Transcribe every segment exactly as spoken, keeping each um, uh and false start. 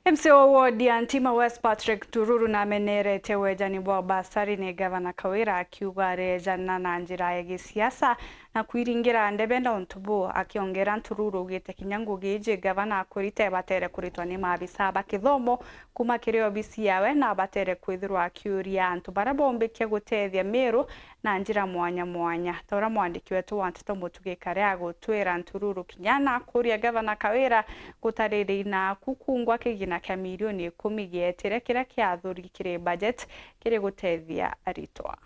M C A wa ward ya Ntima West Patrick Tururu namenerete wejani bwa basari ni Gavana Kawira, akiuga arejana na njira ya gisiasa na kwiringira ndebe na untu buu. Akiongera, Ntururu augite kinya ngugi iji gavana akurita ibatere kuritwa ni maabisa ba kithomo kuma kiri obisi yawe, na abatere kwithirwa akiuria antu baria baumbikia gutethia Miru na njira mwanya mwanya. Ta uria mwandiki wetu wa nteto Mutugi Kare agutwira, Ntururu kinya na akuria Gavana Kawira gutaririria na kukungwa kigina kia milioni ikumi gietire kiria kiathuri kiri budget kiri gutethia aritwa.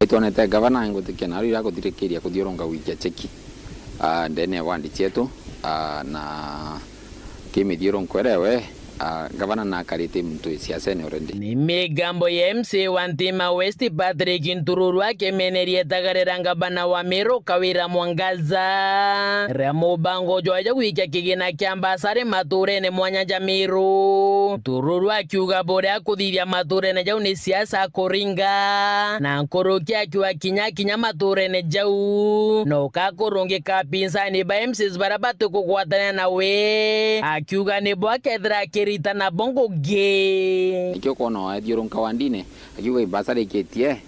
Itwonete gavana ngutikia nario ya kuthirikiria kuthiurunka gwikia cheki, ah, ndene ya wandi cietu, ah, na kimithiurunko iria we, ah, gavana nakarite muntu wi siasene already. Ni migambo ya M C A wa Ntima West Patrick Ntururu akimeneria etagarira ngavana wa Meru Kawira Mwangaza ria mubango jwaja gwikia kigina kia mbasari maturene mwanya ja Meru. Ntururu akiuga buria kuthithia maturene jau ni siasa kuringa, na nkuruki akiuga kinya kinya maturene jau no kakurungika apinsani ba M C As baria batikugwatania nawe, akiuga nibo akethira akirita nabo ngugi. Nikio kwona waethiurunka wandine, akiuga ibasa rikitie,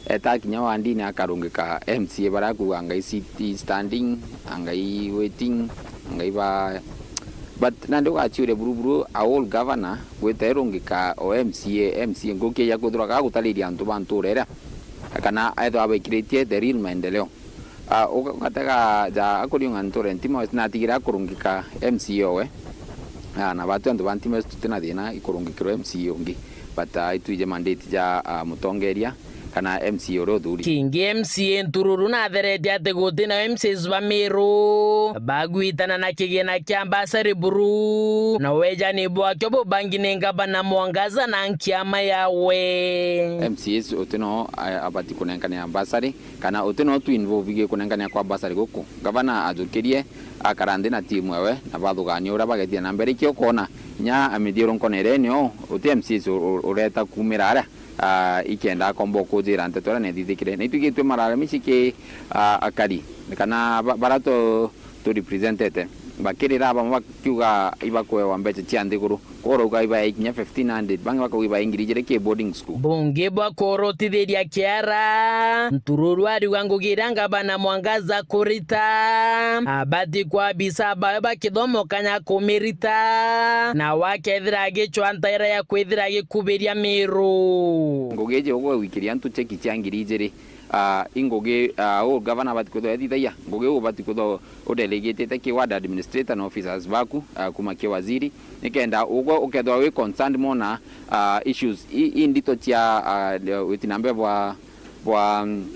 eta kinya wandine akarungika M C A baria akuuga ngai city standing, ngai waiting, ngai ba, but nandi ugaciuria buru buru, a whole governor gwita irungika o M C A, M C A nguki ya kwithirwa kaa gutariria antu ba ntura iria, kana ethwa abaikiritie the real maendeleo. Ah, uga-, ugatega ja akuriunga ntura Ntima West natigire akurungika M C A owe. Ah, na batu antu ba Ntima West tutina thina ikurungikirwa M C A ungi. But, ah, itwije mandate ja, ah, mutongeria kana M C A uria uthuri. Kingi M C A Ntururu natheretie ati gutina M C As ba Meru bagwitana na kigina kia mbasari buru, na wejani bwakio bubangi ni ngavana Mwangaza na nkiama yawe. M C As utino, ah, abati kunenkanira mbasari, kana uti no tu involve gi kunengania kwa bursary guku. Gavana ajukirie, akara nthi na timu ewe, na bathugania uria bagethia na mbere. Ikio kwona nya mithiurunkone iria inio, uti M C As u-, u-, ureta kumira aria, ah, ikenda akomba ukujira nteto iria nethithikire. Na itwigitwe malalamishi ki, ah, akari, kana ba-, bara tu-, tu representete. Bakirira bamwe bakiuga ibakuewa mbeca cia nthiguru. Kworauga ibae kinya fifteen hundred, bangi bakauga ibae ngiri ijiri ki boarding school. Bungi bwa kurutithiria kiara, Ntururu ariuga ngugi iria ngavana Mwangaza kurita, abati kwa abisa bawe ba kithomo kanya kumirita, na wakethira agicwa ntaira ya kwithira agikubiria Miru. Ngugi iji ugwe wikiria antu cheki cia ngiri ijiri, ah, i ngugi, ah, u gavana abati kwithwa ethithagia, ngugi u ubati kwithwa udelegatite ki ward administrator na officers baku, ah, kuma ki waziri, nikenda ugwe ukethwa wi concerned mono na, ah, issues i, i ndito cia, ah, witi na mbere bwa, bwa, mm,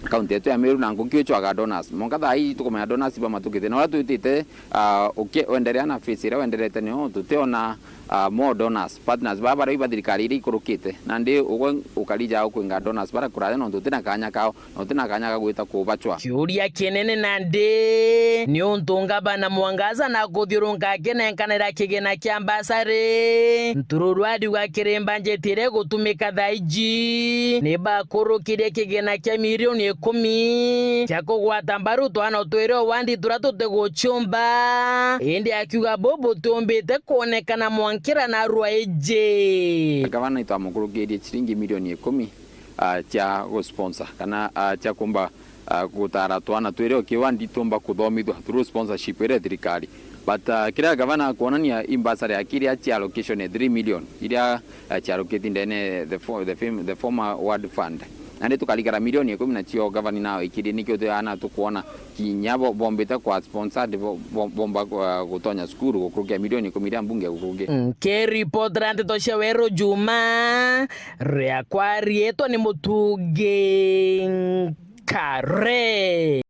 kaunti yetu ya Meru na nguki uchwaga donors. Mwanka thaa ii tukumenya donors bamatukite. Na uria twitite, ah, uki-, wenderea na phase iria wenderete nio tutiona, ah, more donors, partners baa baria iba thirikari iria ikurukite. Nandi ugwe ukari ja ukwinga donors baria kuraja nontu utina kanya kao, na utina kanya ga gwita kubacwa. Kiuria kinene nandi ni untu ngavana Mwangaza na kuthiurunka akinenkanira kigina kia mbasari. Ntururu ariuga kiri mbanjeti iria igutumika thaa iji, ni bakurukirie kigina kia milioni ikumi kia kugwata mbaru twana twiri o wandi turia tutiguciumba, indi akiuga buu butiumbite kwonekana mwankira narua iji. Gavana itwamukurukirie ciringi milioni ikumi, ah, cia gusponsor kana, ah, cia kumba, ah, gutara twana twiri o ki wandi tumba kuthomithua through sponsorship iria thirikari. But, ah, kiria gavana akuonania i mbasari ya kiria cia allocation ya three million iria, ah, cia allocate ndene the fo-, the fam-, the former ward fund. Nandi tukarigara milioni ikumi na cio gavana nawe ikirie nikio tu ana tukuona kinya bo-, bombite kwa sponsored bo-, bo-, bomba, ah, gutonya cukuru gukurukia milioni ikumi iria mbunge gukurukia. Nkiripotera nteto cia Weru Juma, riakwa riitwa ni Mutugi Nkare.